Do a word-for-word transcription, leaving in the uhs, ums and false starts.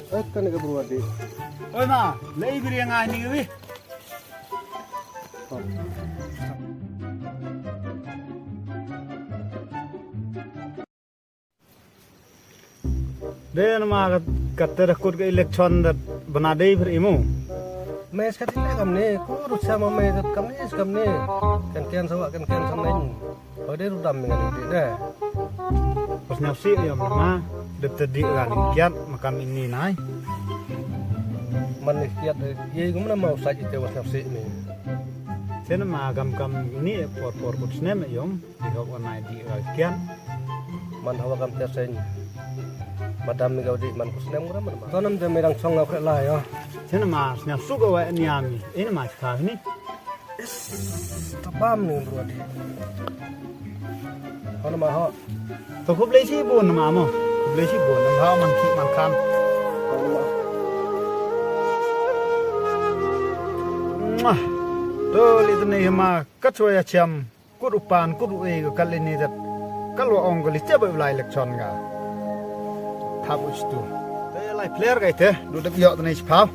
Eh, kani ka bru wa di. Oi ma, lei bri nga ni wi. De nama kat, kat te da kut ka election da bana dei phir imu. Mes kat ile kam ni, ku rut sama mes kat kam ni, kam ni. Kan kian sawa, kan kian sama ni. Oi de rudam mi ngan di de. Pas nyap si yom nama, dep te di ran kiat makam ini nai. Man ni kiat de, ye gum nama usai ite was nyap si ni. Sen nama kam kam ini por por kut snem yom. Di hok wa nai di ral kian. Man hawa kam te sen. Madam mi gaw di man ku snem ngura man. Tonam te mi dang song ngau kre la yo. Sen ma snem su gaw wa niam mi. Ini ma ska ni. Is, tabam ni bro di. Hon ma ho. To khublei si bun ma mo. Khublei si bun. Nama ho man ki man kan. Mwah. To li tene ma kat chwa ya cham. Kut u pan, kut u e ka kali ni dat. Kalwa ong kali te ba lai election nga. Thap u stu. Te lai player kai te, du dep yo tene chipau.